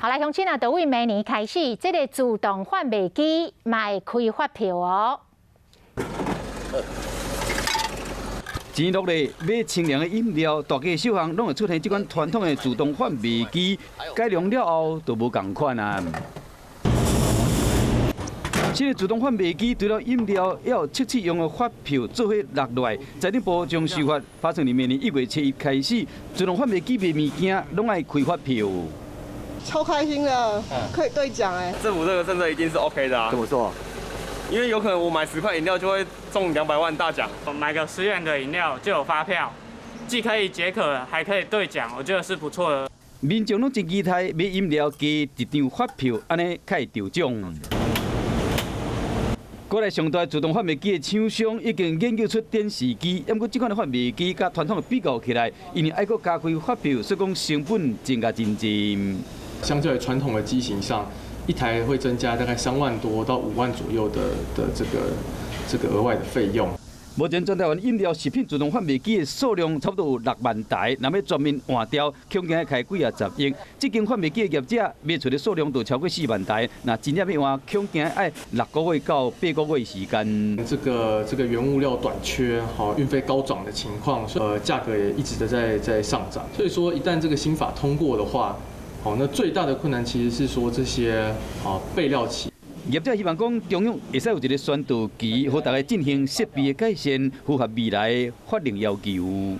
好來，鄉親啊，就對明年開始，這个自動販賣機嘛會開發票哦。錢落咧買清涼的飲料，大街小巷攏會出現這款傳統的自動販賣機，改良了後就無仝款啊。新的自動販賣機除了飲料，也有測試用的發票做伙落來。財政部將修法，打算佇明年1月7日開始，自動販賣機賣物件攏愛開發票。超開心的，可以兌獎哎！政府這個政策一定是 OK 的啊。怎麼說？因為有可能我買10塊飲料就會中200萬大獎。買個10元的飲料就有發票，既可以解渴，還可以兌獎，我覺得是不錯的。民眾攏真期待買飲料加一張發票，按呢較會著獎。國內上大自動販賣機的廠商已經研究出電視機，毋過這款的販賣機佮傳統的比較起來，因為愛閣加開發票，所以講成本增加真濟。相較於傳統的機型上，一台會增加大概3萬多到5萬左右的這個額外的費用。目前全台灣飲料食品自動販賣機的數量差不多有6萬台，若欲全面換掉，恐驚愛開幾仔十億。這間販賣機的業者賣出的數量就超過4萬台，若真正欲換，恐驚愛6個月到8個月時間。這個原物料短缺，好運費高漲的情況，價格也一直的在上漲。所以說，一旦這個新法通過的話，好，那最大的困難其實是說這些啊備料期。業者希望講中央會使有一个宣導期，予大家進行設備的改善，符合未來法令要求。